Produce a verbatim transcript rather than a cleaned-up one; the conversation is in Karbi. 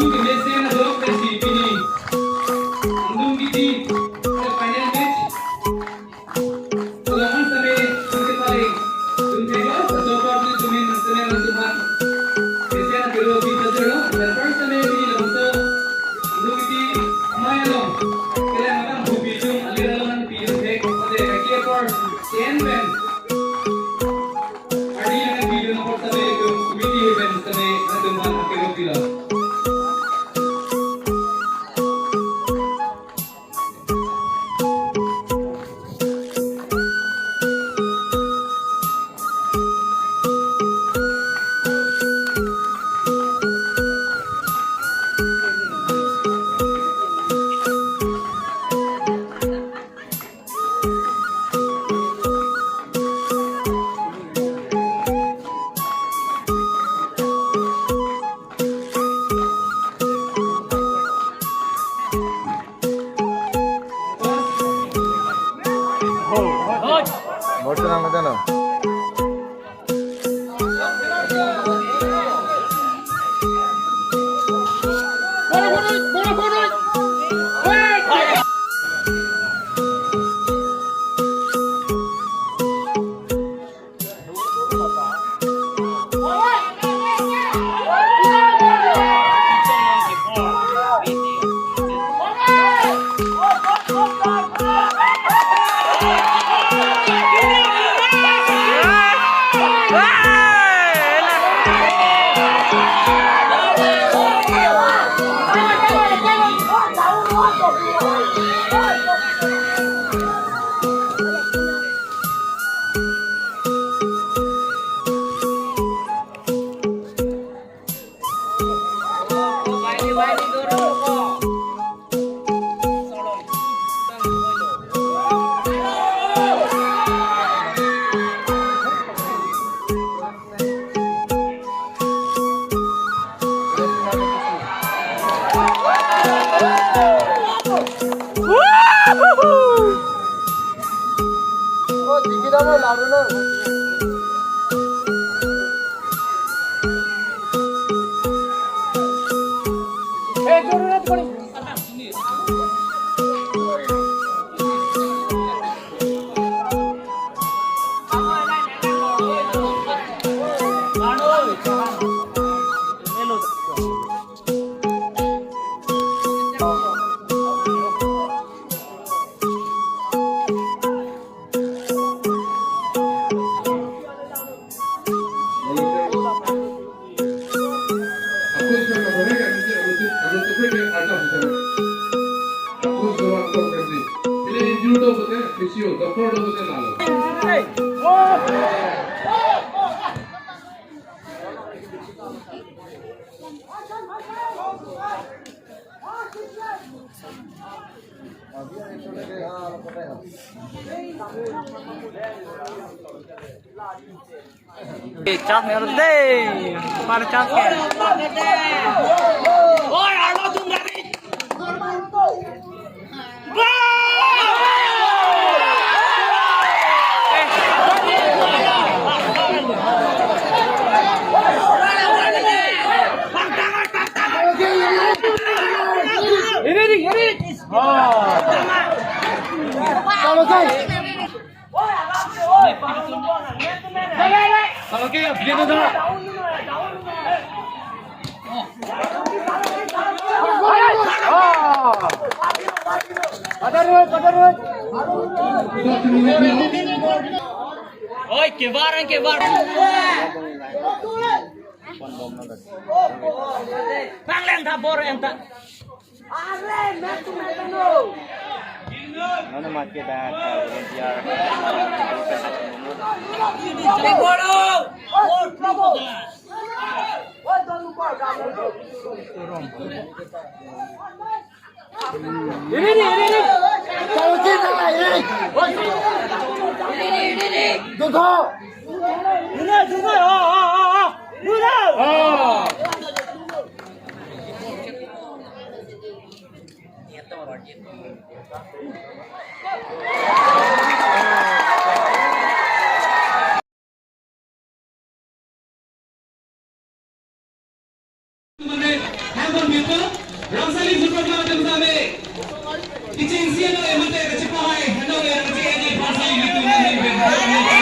Mesen adolok pensi pini angdung kiti, final match. Along an same, same paling. Dun thek lo, so far ni tumin, same lang tuman. Mesen akero pi pajero, dan first same pini labangso angdung kiti amei along. Kelang akan bupi jung, alir along an pi dun thek, ade kaki apor, K N pen. Ardi nang video number same itu, video event same, nanti man akhir video. Bor tenang aja no. Chance ni aro dei, par chance ke. Oi, alo tum gari. Ini, ini, ini. Oi, kebar, kebar. Pangleng ta bor enta. Mana mati dah, volunteer. Ini, ini, ini, ini. Kalau kita lah, ini. Duduk. Ini, duduk. Oh, oh, oh, oh. Duduk. Oh. Mane, ha Rangsali Super Club atum tame kechengsi ano emate kachepahai ano erang che aji phansi litum ahin ben.